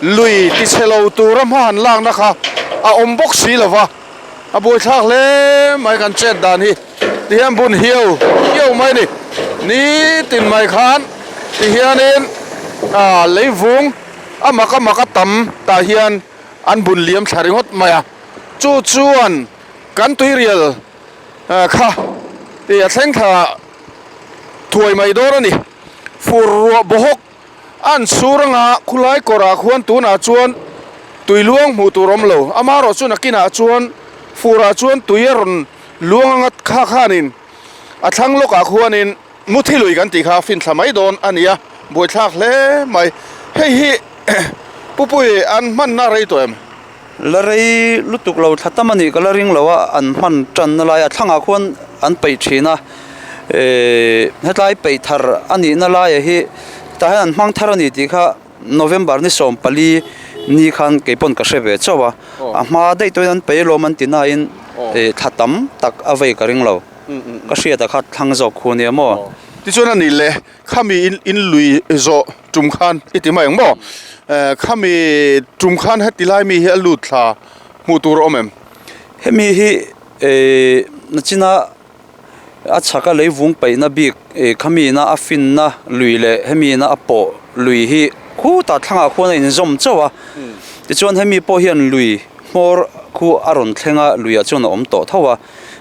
lui tichhe lo tura hma han lakna kha a awm bawk si lo va, a buaithlak hle mai kan chet dan hi tihian bun hiau hiau mai a ni. Nitin mai khan tihianin ah leivung a mak a mak a tam tah hian an bun liam thla ringawt mai a, chu chuan kan tuirial kha tih a thleng thla thuai mai dawn a ni. Fur ruah bawhawk an sur anga khulai kawrah khuan tunah chuan tui luang hmuh tur awm lo, amaherawh chu nakinah chuan furah chuan tui a rawn luang anga kha khanin a thlang lawkah khuanin Muthi lui kan tih kha fin thla mai dawn a ni a, buaithlak hle mai. Hei hi Pupui an hmanna rei tawh em? La rei lutuk lo thla tam a nih ka la ring lo a, an hman tanna lai a thlangah khuan an peih thin a, ehh hetlai peih thar a nihna laia hi tah hian an hmang thar a ni tih kha November ni 14 ni khan kei pawn ka hre ve chauh a, a hma daih tawhin an peih alawm an ti nain ehh thla tam tak a vei ka ring lo. Ka hriat a kha thlang zawk khu ania maw? Tichuan a nih le, khami in lui zawh tum khan i ti mai ang maw? Khami tum khan heti lai mi hi a lut thla hmuh tur a awm em? Hemi hi nachina a chhaka leivung paihna bik khami ina a finna lui leh hemi ina a pawh lui hi khutah thlangah khuan a inzawm chauh a. Tichuan hemi pawh hian lui hmawr khu a rawn thleng a, luiah chuan a awm tawh tho a.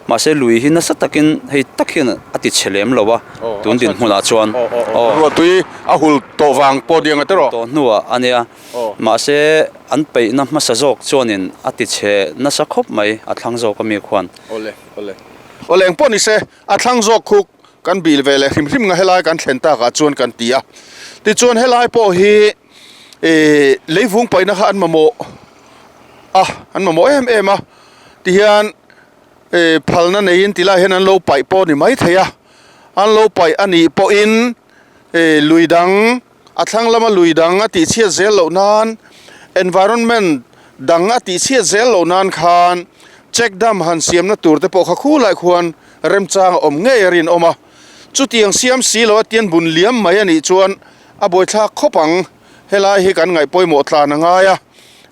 Mahse lui hi nasa takin hei tak hian a ti chhe lem lo a, tun dinhmunah chuan. Ruahtui a hul tawh vang pawh ni ang a tiraw? Tawh hnuah a nia. Mahse an peihna hmasa zawk chuanin a ti chhe nasa khawp mai, a thlang zawk ami khuan. Awle, awle. Awle engpawh ni se, a thlang zawk khu kan bil ve leh hrim hrim nga helai kan thlen takah chuan kan ti a. Tichuan helai pawh hi ih leivung paihna kha an mamawh a, an mamawh em em a. Tihian eh phalna neiin ti lai hian an lo paih pawh a ni maithei a, an lo paih a nih pawhin eh lui dang a thlang lama lui dang a tih chhiat zel loh nan environment dang a tih chhiat zel loh nan khan check dam han siamna tur te pawh kha khulai khuan remchang a awm ngei a rinawm a, chutiang siam si lo a tian bun liam mai a nih chuan a buaithlak khawp ang, helai hi kan ngaih pawimawh tlan a ngai a,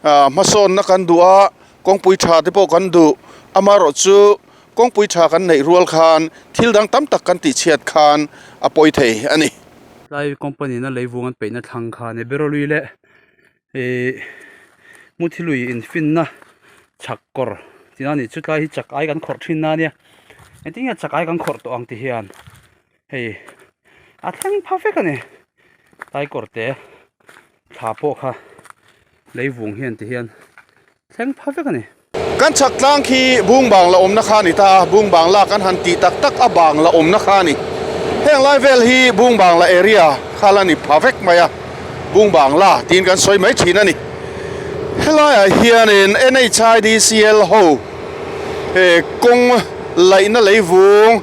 ah hmasawnna kan duh a. Kawngpui tha te pawh kan duh, amaherawh chu kawngpui tha kan neih rual khan thil dang tam tak kan tihchhiat khan a pawi thei a ni. Tlai company na leivung an peihna thlang kha a ni. Berolui leh ih Muthilui infinna chak kawr tih a ni. Chu tlai hi chak ai kan khawrh thin na a nia. Engtin nge chak ai kan khawrh tawh ang ti hian hei a thleng pha vek a ni. Tlai kawr te thla pawh kha leivung hian ti hian thleng pha vek a ni. Kan chhak tlang khi bung bang la awmna kha a ni ta a, bung bang la kan han tih tak tak a bang la awmna kha a ni. Heng lai vel hi bung bang la area kha la ni pha vek mai a, bung bang la tiin kan sawi mai thin a ni. Helaiah hianin NHIDCL ho kawng laihna leivung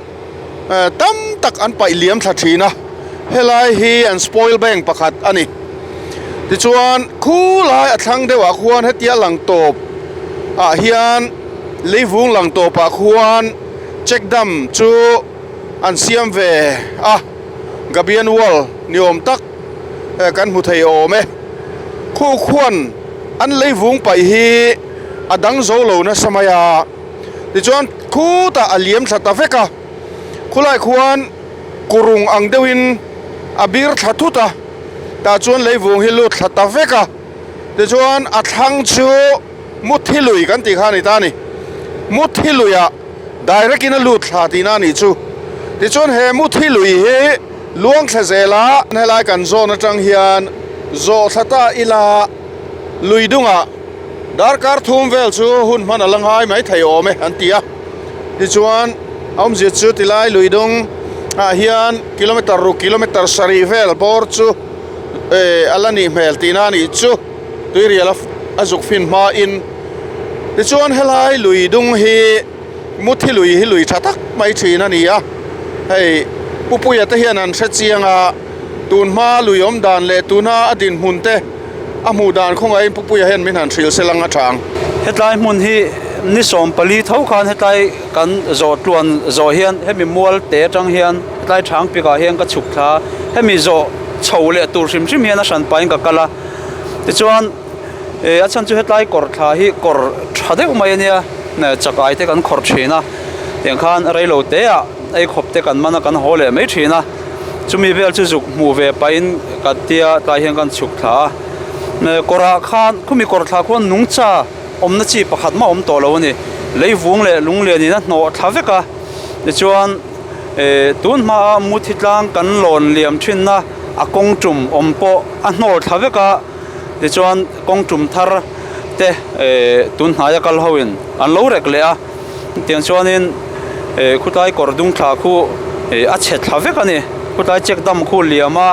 tam tak an paih liam thla thin a, helai hi an spoil bank pakhat a ni. Tichuan khulai a thlang deuhah khuan hetia lang tawp ah hian leivung lang tawpah khuan check dam chu an siam ve a, gabian wall ni awm tak kan hmu thei awm e. Khu khuan an leivung paih hi a dang zo lo nasa mai a. Tichuan khutah a liam thla ta vek a, khulai khuan kurung ang deuhin a bir thla thut a, tah chuan leivung hi lut thla ta vek a, tichuan a thlang chu Muthi lui kan tih kha a ni ta a ni, Muthi luiah direct in a lut thla tihna a nih chu, tichuan he Muthi lui hi luang thla zela helai kan zawn atang hian zawh thla ta ila lui dungah Darkar thum vel chu hun hman a la ngai mai thei awm e an ti a, tichuan a awmzia chu tilai lui dung ah hian kilometer ruk kilometer sarih vel bawr chu eh a la nih hmel tihna a nih chu tuirial a zuk fin hma in tichuan helai lui dung hi Muthi lui hi lui tha tak mai thin a ni a, hei Pupuia te hian an hre chiang a, tun hma lui awm dan leh tuna a dinhmun te. A hmuh dan khawngaihin Pupuia hian min han hrilh se lang a tha ang. Hetlai hmun hi ni 14 tho khan hetlai kan zawh tluan zawh hian hemi mual te atang hian hetlai thang pikah hian ka chhuk thla a, hemi zawh chho leh tur hrim hrim hian a hran pahin ka kal a, tichuan a chhan chu hetlai kawr thla hi kawr tha deuh mai a nia chakai te kan khawrh thin a, tiang khan reilo te ah ei khawp te kan man a kan haw leh mai thin a. Chumi vel chu zuk hmuh ve pahin ka tia tlai hian kan chhuk thla a, kawrah khan khumi kawr thla khuan nungcha awmna chi pakhat mah awm tawh lo a ni. Leivung leh lunglianin a hnawh thla vek a, tichuan eh tun hmaa muthi tlang kan lawn liam thinna a kawng tum awm pawh a hnawl thla vek a, tichuan kawng tum thar te eh tun hnaia kal hoin an lo rek leh a. Tiang chuanin eh khutlai kawr dung thla khu eh a chhe thla vek a ni. Khutlai check dam khu liam a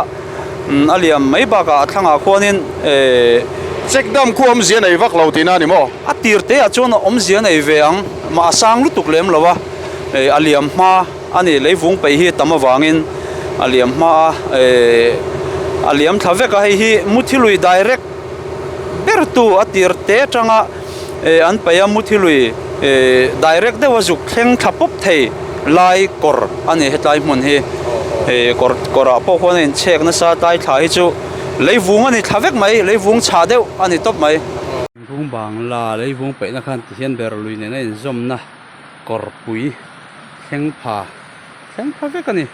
umm a liam mai bakah a thlangah khuanin eh Check dam khu awmzia nei vak lo tihna a ni maw? A tir te ah chuan awmzia nei ve ang mah a sang lutuk lem lo a eh a liam hma a ni. Leivung peih hi tam avangin a liam hma a eh a liam thla vek a. Hei hi Muthilui direct ber tu a tir te atanga eh an paih a muthilui eh direct deuh a zuk thleng thla pawp thei lai kawr a ni hetlai hmun hi eh kawr kawrah pawh khuan a inchhek nasa tlai thla hi chu leivung a ni thla vek mai leivung chhah deuh a ni tawp mai. Thingkung bangla leivung peihna khan ti hian ber lui nena inzawmna kawrpui thleng pha thleng pha vek a ni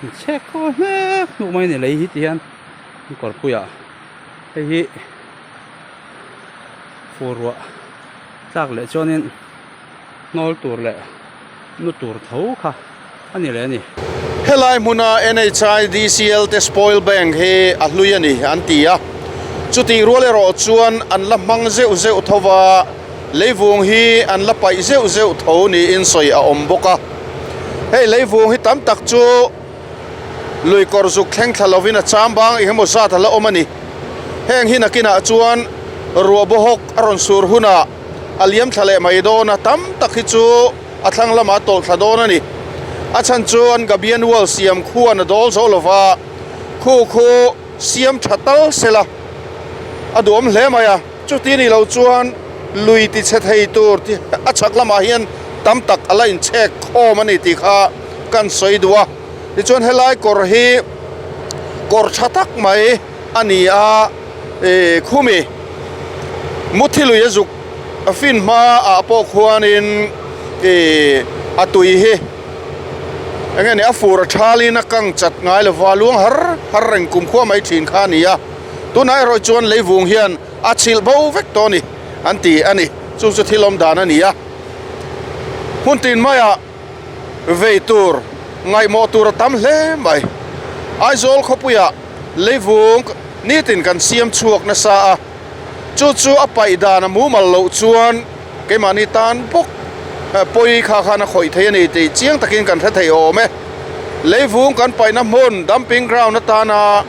inchhek khaw hlek hnuh mai a ni lei hi ti hian kawrpuiah hei hi fur ruah tlak leh chuanin hnawl tur leh nu tur tho kha a ni leh a ni. Helai hmuna NHIDCL te spoil bank hi a hlui a ni an ti a, chutih rual erawh chuan an la hmang zeuh zeuh tho va, leivung hi an la paih zeuh zeuh tho niin sawi a awm bawk a. Hei leivung hi tam tak chu. Lui kawr zuk thleng thla lovin a cham bang eng emaw zat a la awm a ni. Heng hi nakinah chuan ruah bawhawk a rawn sur hunah a liam thla leh mai dawn a, tam tak hi chu a thlang lamah a tawlh thla dawn a ni. A chhan chu an Gabian Wall siam khuan a dawl zo lova, khu khu siam tha tal sela a duhawm hle mai a. Chuti ni lo chuan lui ti chhe thei tur a chhak lamah hian tam tak a la inchhek khawm a ni tih kha kan sawi duh a. Tichuan helai kawr hi kawr tha tak mai a ni a, ih khumi muthi lui a zuk a fin hma ah pawh khuanin ih a tui hi eng nge ni a fur a thalin a kang chat ngai lova luang har har reng kum khua mai thin kha a ni a. Tunah erawh chuan leivung hian a chhilh bo vek tawh a ni an ti a ni. Chu chu thil awm dan a ni a. Hmun tin maiah vei tur ngaihmawh tur a tam hle mai. Aizawl khawpuiah leivung nitin kan siam chhuak nasa a. Chu chu a paih dan a mumal loh chuan keimahni tan bawk pawi kha khan a khawih thei a ni tih chiang takin kan hre thei awm e. Leivung kan paihna hmun dumping ground atana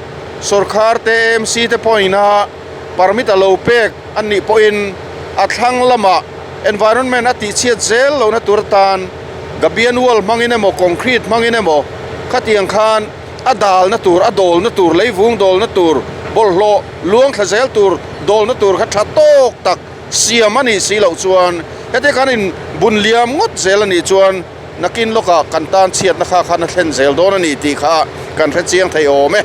Sorkar te AMC te pawhin a permit a lo pek an nih pawhin a thlang lamah environment a tihchhiat zel lohna tur atan gabian wall hmangin emaw concrete hmangin emaw khatiang khan a dalna tur a dawlna tur leivung dawlna tur bawlhhlawh luang thla zel tur dawlna tur kha tha tawk tak siam a nih si loh chuan heti khan in bun liam ngawt zel a nih chuan Nakin lawkah kan tan chhiatna kha khan a thlen zel dawn a ni tih kha kan hre chiang thei awm e.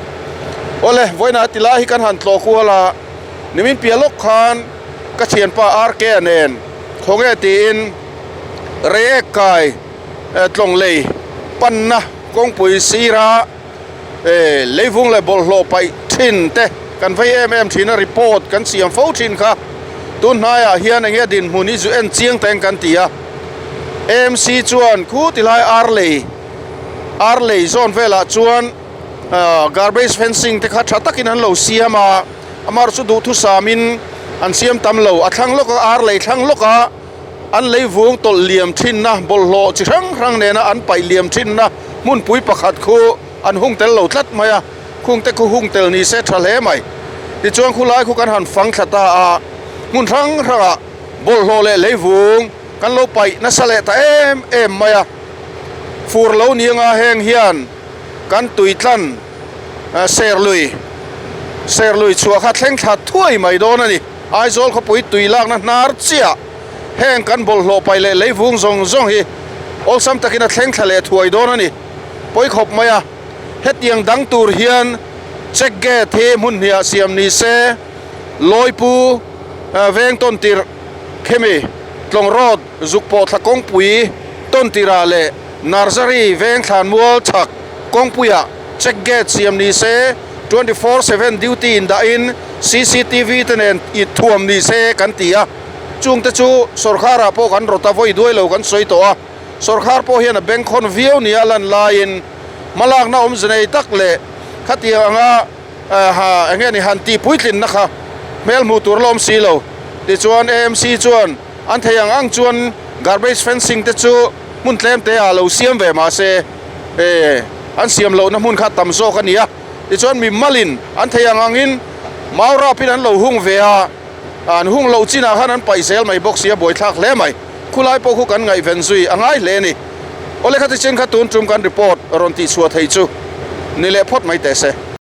Awle, vawiinah ti lai hi kan han tlawh kual a, nimin piah lawk khan ka thianpa RK a nen khawnge tiin Reiek kai tlawng lei panna kawngpui sira leivung leh bawlhhlawh paih thin te kan vei em em thin a, report kan siam fo thin kha tun hnaiah hian enge dinhmun hi zu en chiang teng kan ti a, AMC chuan khu ti lai ar lei ar lei zawn velah chuan garbage fencing te kha tha takin an lo siam a, amaherawhchu chu duhthusamin an siam tam lo, a thlang lawk a ar lei thlang lawk a. An leivung tawlh liam thinna bawlhhlawh chi hrang hrang nena an paih liam thinna hmunpui pakhat khu an hung tel lo tlat mai a, khungte khu hung tel ni se tha hle mai. Tichuan khulai khu kan han fang thla ta a, hmun hrang hrangah bawlhhlawh leh leivung kan lo paih nasa leh ta em em mai a. Fur lo ni anga heng hian kan tui tlan. Serlui. Serlui chhuah kha thleng thla thuai mai dawn a ni. Aizawl khawpui tui lakna hnar chiah heng kan bawlhhlawh paih leh leivung zawng zawng hi awlsam takin a thleng thla leh thuai dawn a ni. Pawi khawp mai a, hetiang dang tur hian check gate hi hmun hniah siam ni se, Lawipu veng tawn tirh khemi Tlawng Road zuk pawh thla kawngpui tawn tirah leh Nursery veng thlanmual chhak kawngpuiah check gate siam ni se, 24/7 duty in dahin cctv te nen it thuam ni se kan ti a, chungte chu sawrkharah pawh kan rawt a vawi duai lo kan sawi tawh a, sawrkhar pawh hian a bengkhawn viau nia lan laiin hmalakna awmze nei tak leh khatiang anga ha eng nge ni han tih puitlinna kha hmel hmuh tur la awm si lo. Tichuan AMC chuan an thei ang ang chuan garbage fencing te chu hmun tlem te ah lo siam ve mah se eh an siam lohna hmun kha tam zawk a ni a. Tichuan mi malin an thei ang angin mau rapin an lo hung ve a, an hung loh chinah khan an paih zel mai bawk si a buaithlak hle mai. Khulai pawh khu kan ngaihven zui a ngai hle a ni. Awle khati chin kha tun tum kan report rawn tihchhuah thei chu ni leh phawt mai teh se.